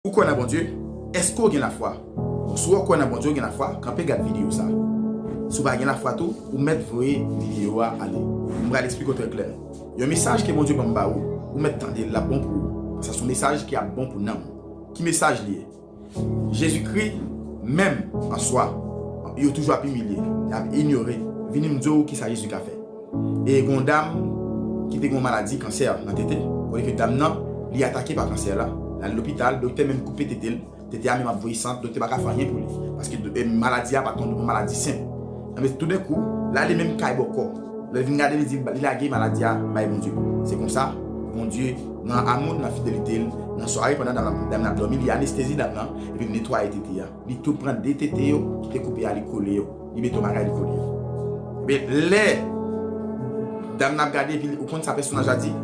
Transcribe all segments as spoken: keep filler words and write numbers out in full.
Ou kwè nan Bondye? Èske w gen lafwa? Bon, si w kwè nan Bondye, w gen lafwa, kanpe gad videyo sa. Si w pa gen lafwa tou, ou mèt voye videyo a ale. M pral eksplike w trè klè. Yon mesaj ke Bondye ban m ba ou, ou mèt tande l, l ap bon pou ou. Sa se yon mesaj ki ap bon pou nanm ou. Ki mesaj li ye? Jezikri, menm an swa, yo toujou ap imilye, y ap inyore. Vini m di w kisa Jezi ka fè. E gen yon dam ki te gen yon maladi kansè nan tete, kote ke dam nan, li atake pa kansè la. L al lopital, doktè menm koupe tete l, tete a menm ap voye san, doktè pa ka fè anyen pou li. Paske do- e maladi a pa t yon maladi senp. Enben, toudenkou, l ale menm kay bòkò. Lè l vin gade, li di li lage maladi a bay Bondye. Se konsa, Bondye, nan amou l, nan fidelite l, nan sware pandan dam nan, dam nan ap dòmi, li anestezi dam nan, epi li netwaye tete a. Li tou pran de tete yo ki te koupe a, li kole yo. Li mete yon bagay, li kole yo. Men lè dam nan ap gade, epi ou konn sa pèsonaj la di?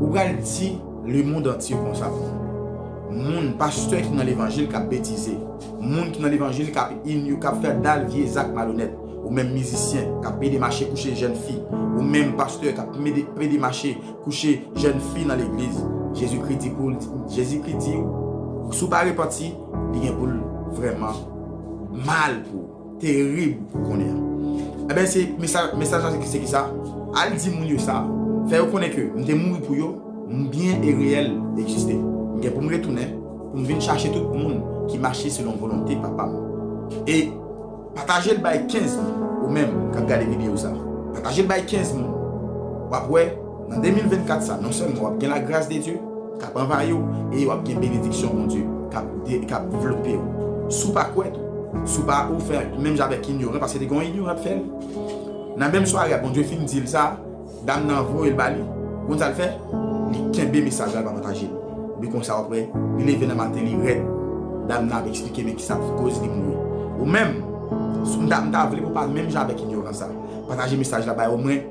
Ou pral di lemonn antye konsa pou mwen. Moun, pastè ki nan levanjil k ap betize. Moun ki nan levanjil k ap inyo, k ap fè dal vye zak malonèt. Ou menm mizisyen k ap pede mache kouche jèn fi. Ou menm pastè k ap pede, pede mache kouche jèn fi nan legliz. Jezikri di pou l, Jezikri di w, si w pa repanti, li gen pou l vrèman mal pou ou, terib pou konnen an. Enben, se mesaj, mesaj la se ki sa? Al di moun yo sa, fè yo konnen ke m te mouri pou yo, m byen e reyèl egziste. M gen pou m retounen, pou m vin chache tout moun ki mache selon volonte Papa m. E pataje l bay kenz moun, ou menm k ap gade videyo sa. Pataje l bay kenz moun. W ap wè, nan de mil vennkat sa, non sèlman w ap gen lagras de Dye k ap anvayi w, e w ap gen benediksyon Bondye k ap de- k ap vlope w. Si w pa kwè tou, si w pa ou fè menm jan avèk inyoran, paske te gen yon inyoran k fè l. Nan menm sware a, Bondye fin di l sa, dam nan voye l ba li. Ou konn sa l fè? Li kenbe mesaj la, l pa pataje l. Epi konsa, w ap wè, li leve nan maten, li rèd. Dam nan ap eksplike men kisa k koz li mouri. Ou menm, si m ta, m ta vle pou w pa menm jan avèk inyoran sa. Pataje mesaj la bay omwen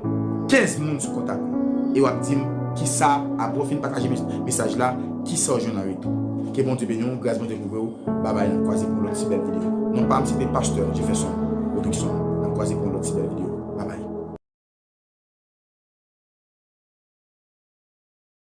kenz moun sou kontak ou. E w ap di m kisa, apre w fin pataje mes- mesaj la, kisa w jwenn an retou. Ke Bondye beni w, gras Bondye kouvri w. Babay, n ap kwaze pou yon lòt ti bèl videyo. Non pa m se te pastè Jefferson Rodrickson. N ap kwaze pou yon lòt ti bèl videyo.